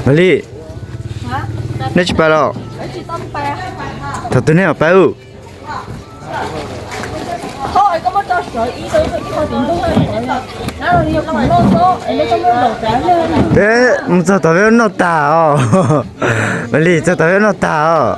Ua li, nej tsis pais los? Thaum twg nej mam pais ub? Mus txog tom peb noj tag os. Ua li, txog tom peb noj tag os.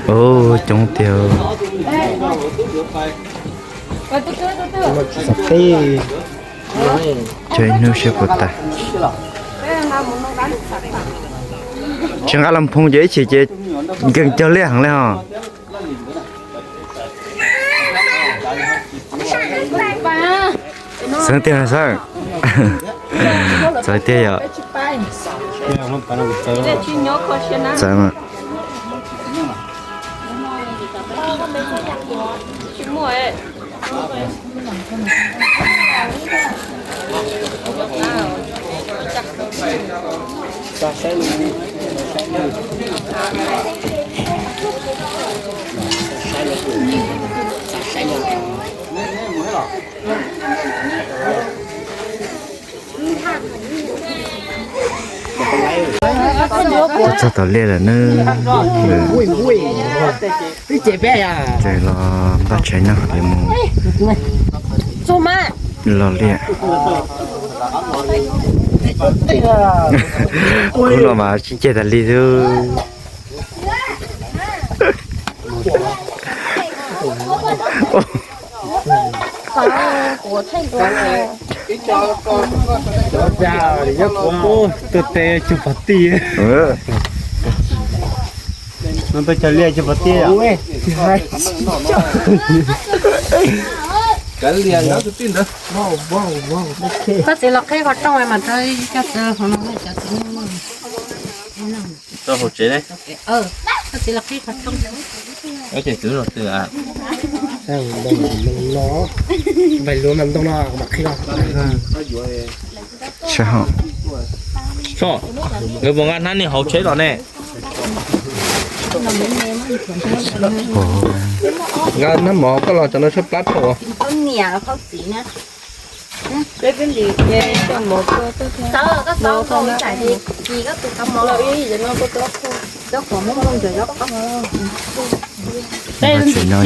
Ub, coob tiag. Tsis xav teb. Tsam ib hnub seb puas tag. Tsis nqa los phoov ces ib chim ces nkees cog liaj heev li hos. Xeeb tiag xeeb. Txawv tiag yom. Txawv mas. Tuaj txog tom liaj lawm na. Ces los npaj tshais noj yuav mus lo liaj. Khub no mas sib ceg tas li xwb. Tuaj teb cog pov tij. No tuaj cog liaj cog pov tij. Koj txiv los qhib qhov rooj mas rau cov txiv hauv tsev ne. Koj txiv los qhib qhov rooj. Npais luav mas ntoo no mas qhib los. Sab hauv. Nkawd puas nqa hnab niag hauv tsheb los ne? Nqa hnab mov koj los cov no tshaib plab dhau. Tsis nyob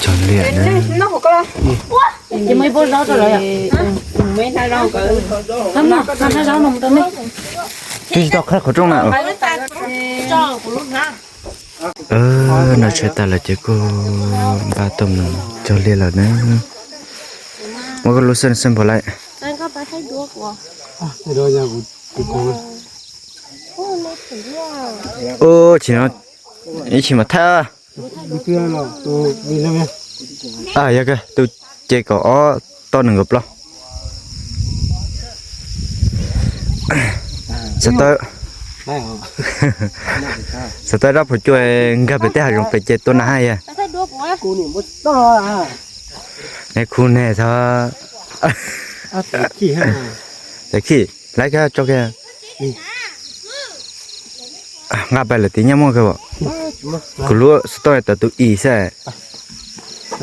cog liaj na. Twb tsis tau qhib qhov rooj na. No tshais tas lawm ces kuj npaj tuaj mus cog liaj lawm na. Muab koj lub xeeb xeeb npog lawm. Ub, tsis no ib chim mas thaij. Yog kawg, tus ces kaum ob, toj nees nkaum plaub. Xav tau, xav tau rab phuv cua nkag pem tej hav zoov pem ces tua nas haj yog. Neb khu ne txhob khij, laib kag tso kiag. Nqa pais lawm tias nyob muaj kawg. Kuv lub xov tooj tawm tus ib xwb.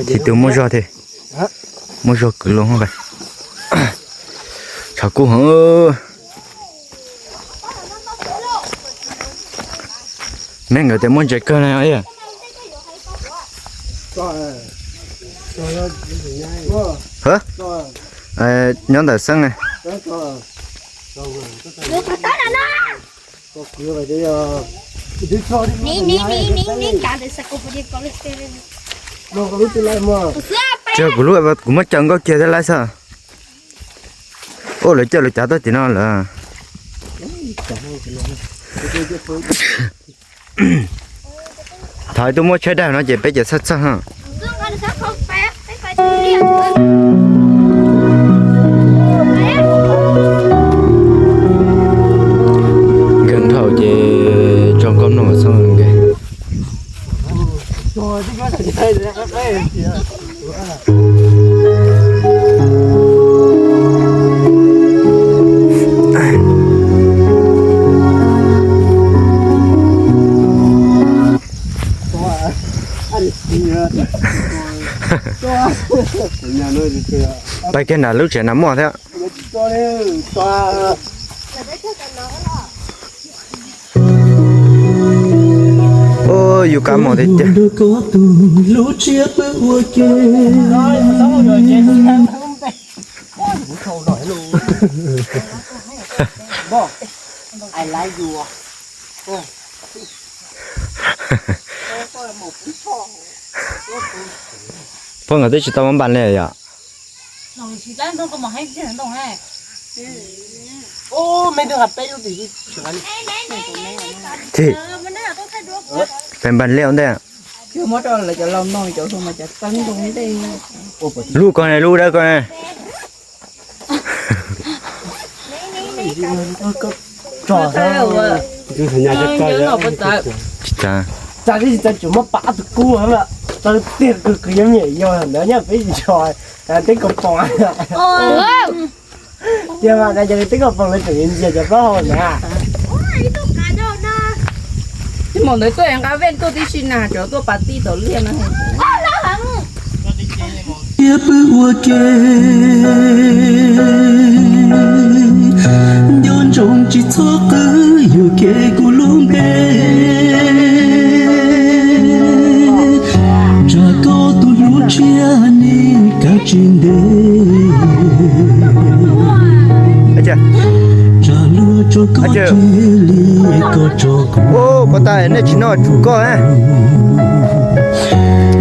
Tsis tus muaj zog thiab. Muaj zog kwv loo. Tshav kub heev. Neb nkawd tias muaj ntses kawg na. Nyob ntawm xeeb. Tsis yog kuv lub, kuv muab caws nkauj kiag thiab laib xwb. Ua lawv coj lawv cav tuaj tim no lawm. Thaum twb muab tsheb daig no ces peb ces txhawj txhawj. Nkawd dhau ces tso nkauj mloog txhob nkees. Pais kiag nram lub tsev na muaj thiab. Yus kav mom tiag tiag. Poj nkawd twb tsis tau muab npas li yom. Ces peb npas liaj ua ntej. Lub ko ne, lub dawb ko ne. Tsis txawv. Tsis txawv, tsis txawv, tsuas muab pab tus kub txawv tiag, kwv kwv yeej nyiam yog ntawd nyob peb tsis tso, teb kaus poom. Tiag mas, teb kaus poom lawv tseem ntxias cov plaub hau na. Ib maum ntawd tuaj nqa vej tuaj tib si na, cov tuaj pas tij tom liaj na. Thiab pw ua ke, nco ntsoov tsis txhob qw, yuam kev kuv lub npe. Tsam koj tus hlub tshiab ne, kav tsij ntes. Tsam luag tso koj tseg li, koj tso kuv. Pov tas nej tsis noj tsum koj.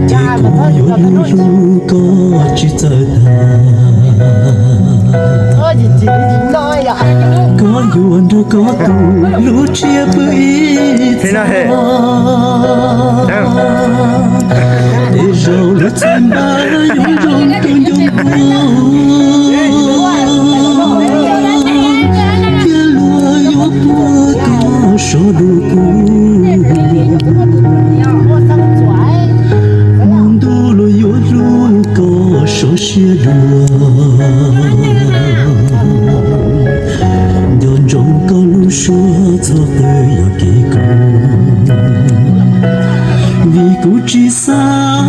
Ces kuv yuav hlub hlub koj tsis txawj tag. Koj yuav nrog koj tus hlub tshiab pw ib txhis. Tej zaum lub txhais npab yuav zoo rau ncoo kuv, thiab luag yuav puag koj sov dua kuv. Hnub ntuj luag yuav hlub koj sov siab dua. Nco ntsoov koj lub suab txhob qw yuam kev kuv, vim kuv tsis xav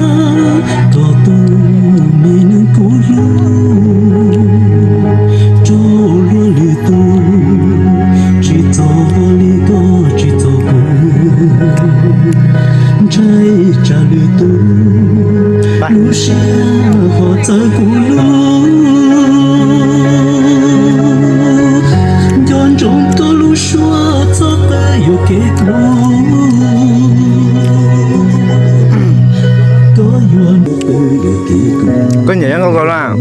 kom tus me neeg kuv hlub raug luag lwm tus, tsis txog li koj tsis txog kuv. Ntshai tsam lwm tus lub siab ho txawv kuv lub. Nco ntsoov koj lub suab txhob qw yuam kev kuv. Koj yuav nrog qw yuam kev kuv. Koj nyiam yeeb nkauj ko lawm.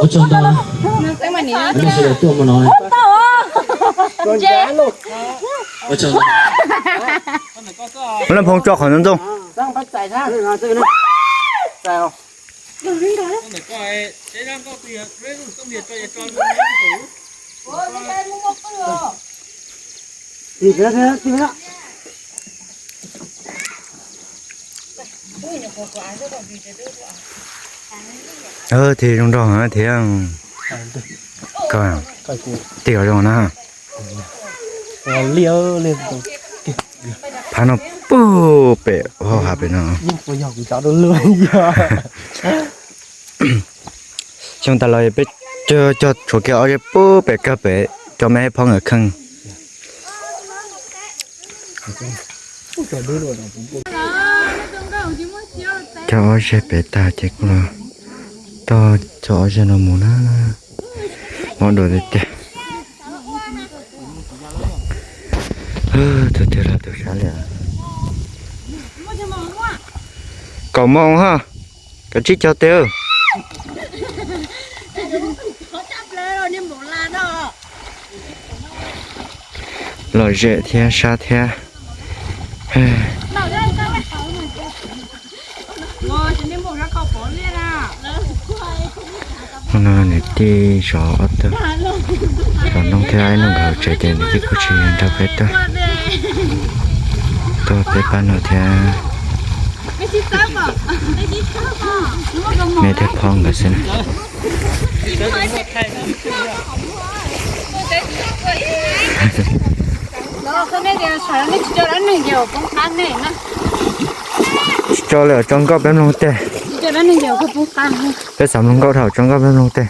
Ua tsaug ntau. Ua tsaug ntau. Leej Phoo tso qhov ntxoov ntxoo. Thiab zoo nraug thiab. Koj tiag zoo na. Phab no puag pem hauv hav pem no. Xyoo tas los peb cog tshuav kiag ob zeb puag pem kawg pem cov me phob nkawd kheej. Cog ob zeb pem tag ces kuj los toj cog ob zeb no mus na. Mob dua tiag tiag. Tus twg los tus sab li. Kaum moos ha, kav tsij cog tes. Lom zem thiab sab thiab. Hnub no niam tij zov ob tug, zov noob thiab ib noob nkawd hauv tsev ces niam tij kuj tsis nrog peb tuaj. Tuaj peb pab no thiab. Me thiab phob nkawd xwb na. Tsis tso li os, tso nkauj peb mloog tej. Peb xav mloog nkauj dhau, tso nkauj peb mloog tej.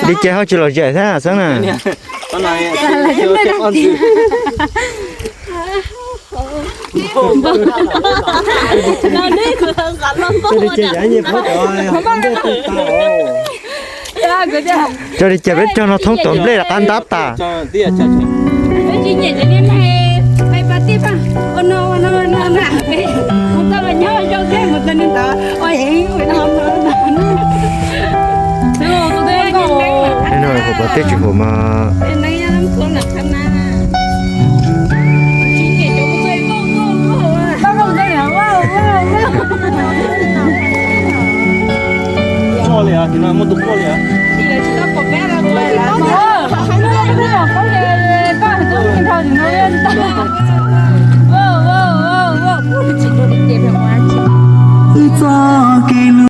Di ce ho tsis los zem thiab xwb na. Cov li cas peb cog no thoob tom nplej rov qab ntab tas. No hauv pas tej tsis huam mas.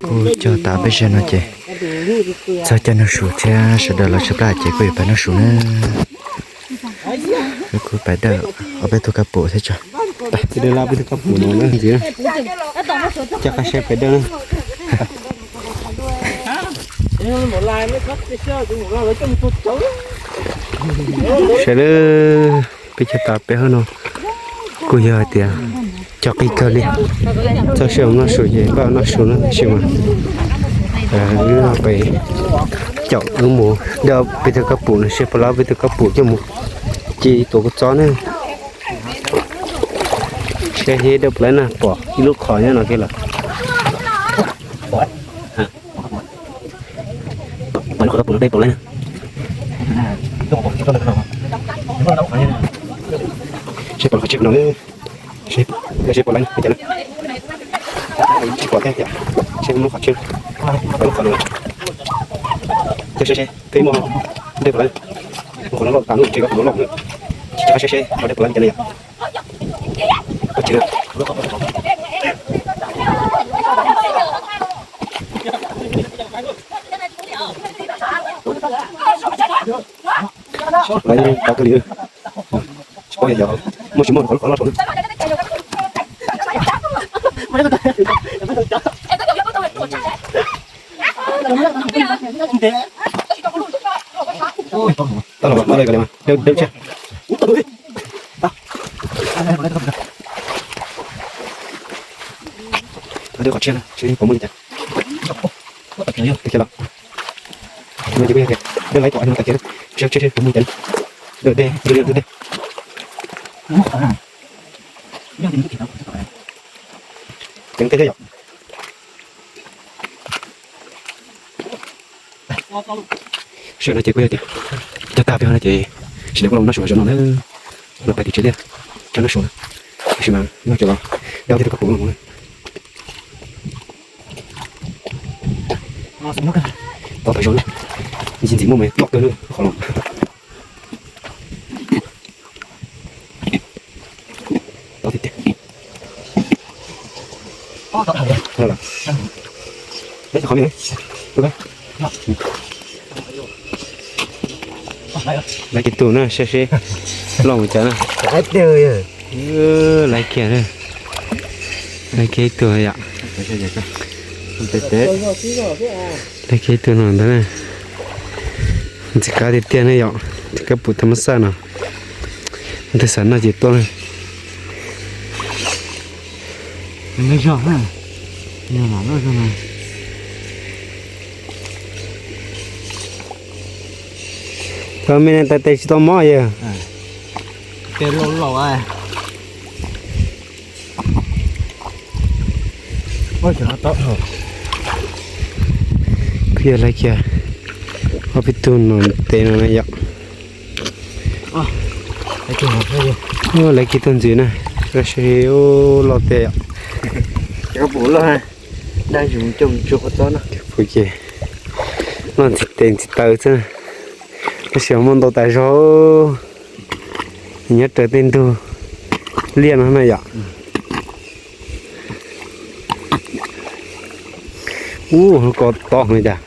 Kuv cog tas peb zag no ces txog caij noj su thiab sawv daws los tshaib plab ces kuj yuav pais noj su na. Kuv pais dawj ob peb tug kab pum thiab tso. Peb dawj lab peb tug kab pum no ntxiv na. Coj qab saib pais dawj na. Sawv daws, peb cog tas peb hab no kuj yog hais tias cog qis kawg li. Txog sij hawm noj su ces npaj noj su na tab sis mas wb pais caum wb mus dawj peb tug kab pum no, seb puas lab peb tug kab pum coj mus ci tuav kua txob na. Seb dawj puas lab na, pom ib lub qhov nyob no kiag lawm. Seb pom lub qhov tsev no, seb pom lawm cas na. Tsis pom thiab, seb lub qhov tsev, lub qhov no, seb seb peb muaj dawj puas lab, qhov no loj tas lub tsev ko loj loj na. Tsis tau seb seb ho dawj puas lab cas na yom. Lawv cov kawg li, tsis paub yog muaj tsis muaj qhov loj saum na. Tau los, tau los, dawb dawb thiab. Dawb qhov tshiab na, seb puas muaj li cas. Tus kiag los, no ces kuj yog tias dawb laib tom no tas kiag, seb seb puas muaj li cas. Dawb deb, dawb deb, dawb deb. Ceev tej thiab yom. Sawm no ces kuj yog tias cog tag peb hov no ces sawv daws kuj los noj su zov no na, los pais tim tsev thiab, cog noj su na. Tab sis mas yog cov los dawb thiab tus kab pum no mus na. Tau tas zog na, ntxim ntxim muaj mas loj kawg na qhov no. Tau tiag tiag. Lawv cov qhov me, lawv kiag tus na, seb seb loj mus cas na. Lawv kiag na, lawv kiag ib tug yom. Lawv kiag ib tug no ntag na. Ntxim qab tiag tiag ne yom, tus kab pum tau muab xaj no. Tus xav noj ces tuaj na. Tau me ne tais tes tsis tau mob yog. Kuj yog lawv kiag ob peb tug no tes no na yom. Lawv kiag tug ntxiv na, tab sis loj tiag yom. Pum ces noj ntxim tes ntxim taw xwb, tab sis muaj ntau tas zog. Nyob raws tej ntug liaj no na yom. Ub, lub ko tob heev cas.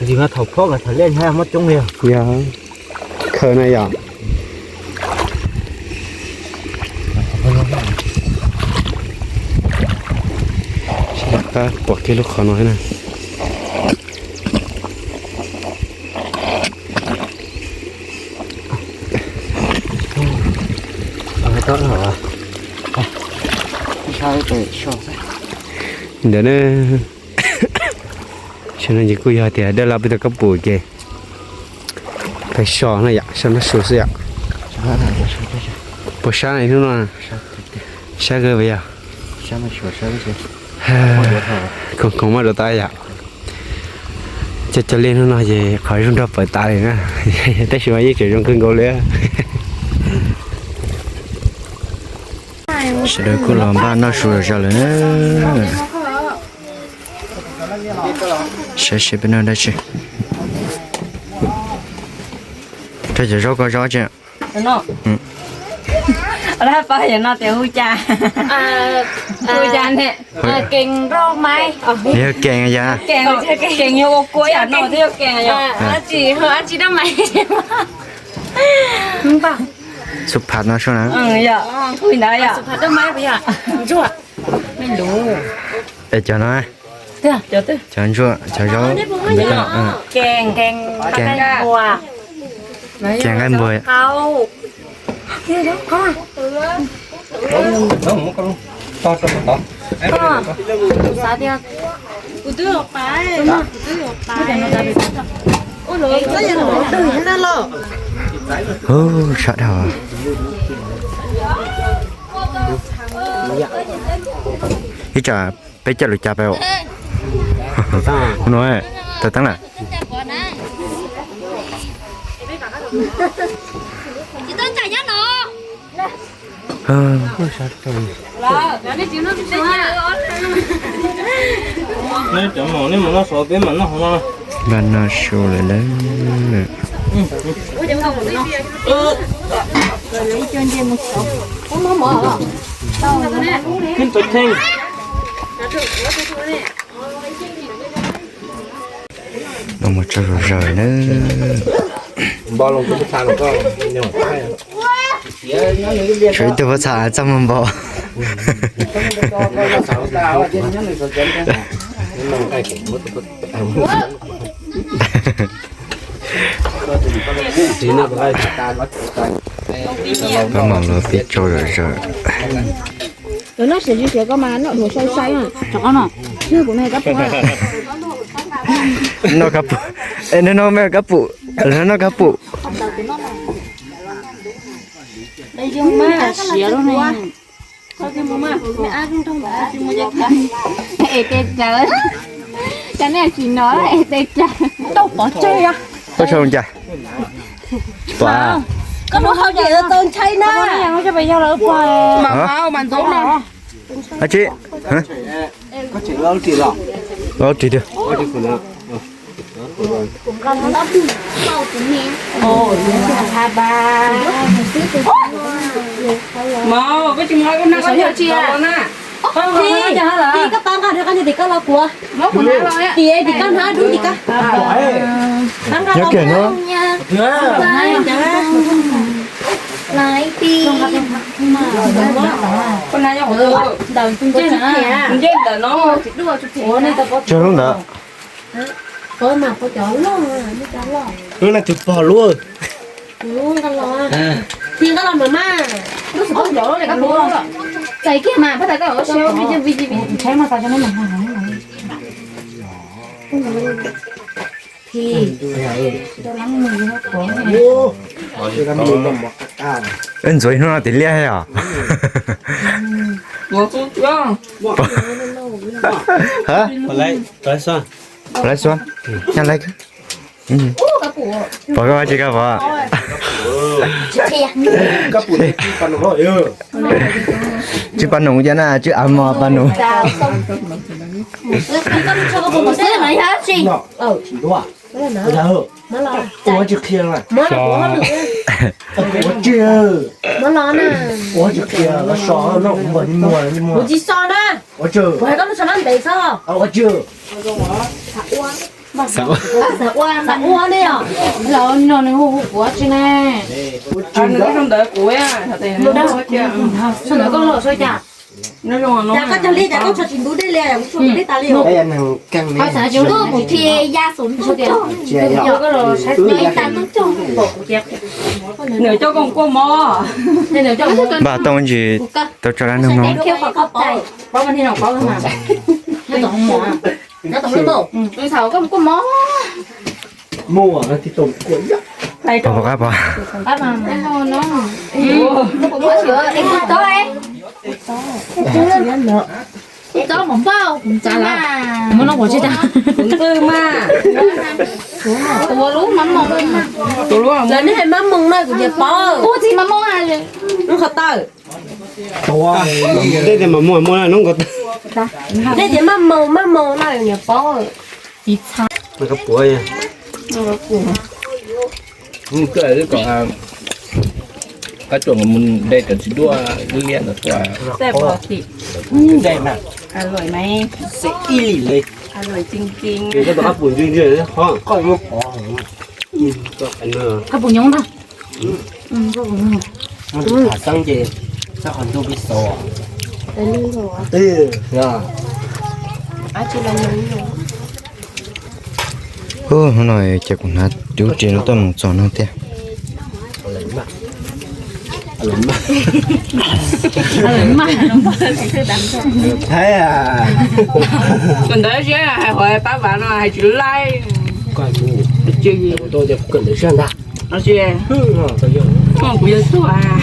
Tsis nqa thaum phob nqa thaum lej hnab muab coob li. Yog, khaws na yom. Pom kiag lub qhov no na. Ntawm na, saib no ces kuj yog tias dawb lab peb tau kab pum ces peb so na yom, so noj su xwb yom. Puas sab na hnub no? Sab kawg puas yog? Khoom khoom maj rau tas yom. Cov cov liaj hnub no ces qhov zoo nrog pawg tas li na, tab sis mas yeej tseem zoo kawg nkaus li. Sawv daws kuj los npaj noj su zom zaws lawm na. Saib seb peb noj dab tsi. Rau cov zaub koj zaub tsi. Lab pab yog no tias hu cas? Hu cas ne? Kees rau mai. Yog kees yog. Kees yog ua kua yom, no twb yog kees yom. Xub phav no sub na. Yog, hu ntawd yom. Es cov no, cov ntsuag, cov zaub, kees nqaij npua. Hu, sab dhau. Ib tsam peb coj lus cas peb. No, tawm teeb lawm. Npaj noj su lawm lauj. Mus tso zom zaws na. Tshuav ib tug pob txha txaj muag npaum. Kab mom los pib tso zom zaws. Noj siav tsis siav koj mas noj dhuav sai sai. Noj kab pum, noj kab pum, noj kab pum. Es tes tsawv, cov nej tsis nov es tes tsawv. Tau pov tseg. Koj sau cas? Tsis pom. Koj mus hau ces tau ntshai na. Dab tsi? Ua ris tiag. Koj pab nqa rau koj niag tim koj los kuv. Tim tim koj hnab dub tim koj. Nyob kiag no. Tsawg lub ntawd? Lub no tus pog lub. Txais kiag mas, pab tas koj ua siab. Ntxuav ib hnub no tias liab os. Hab, lawv xua, nyob lawv. Pom koj tsis koj pom. Tswb pas num cas na, tswb av mos pas num. Ua tsi qhia, ua tsi qhia, los so no kuv npog tsis muag li muag. Kuv tsis so na. Ua tsi, kuv hais koj lub so nab ntev xwb. Ua tsi. Xav ua, xav ua ne os. Los no nws hu hu kuv tsi ne. Nws ntawd kuv, sau ntawv koj los sau cas? Cas koj cog li cas koj tso tsis ntub dej li, kuv tso ntub dej tas li. Xav tsis ntub mus khi ya xum ntub cog. Koj los saib ib tag ntub cog. Nws coj koj mus kuaj mov. Npaj tau ntsis tau tso rau nws no. Pov, pov qab pov. Tsob mov npauj kuv ntxav lawm. Muab noj kuv tsis tag. Kuv ntxwj mas. Tus lub mab moos. Lawv nej hais mab moos no kuv tias paub. Kuv tsis mab moos. Nub qhov tawm. Tej tias mab moos muaj nub qhov tawm. Tej tias mab moos mab moos no kuv tias paub. Koj puav. Mus koj kom qab tsuas mus de cov txiv duaj liab ntawd tuaj. Ib lim li. Koj tom qab pum ntws ntws qhov. Qab pum nyob ntag. Tham xeeb ces txhob qhov ntuj pib xaus. Hnub no ces kuv hnav cub ris no tuaj mus txog no tiag. Tus ntawd siab hais qhov pab vam no hais tsis laib. Tsis, kuv yog tuag.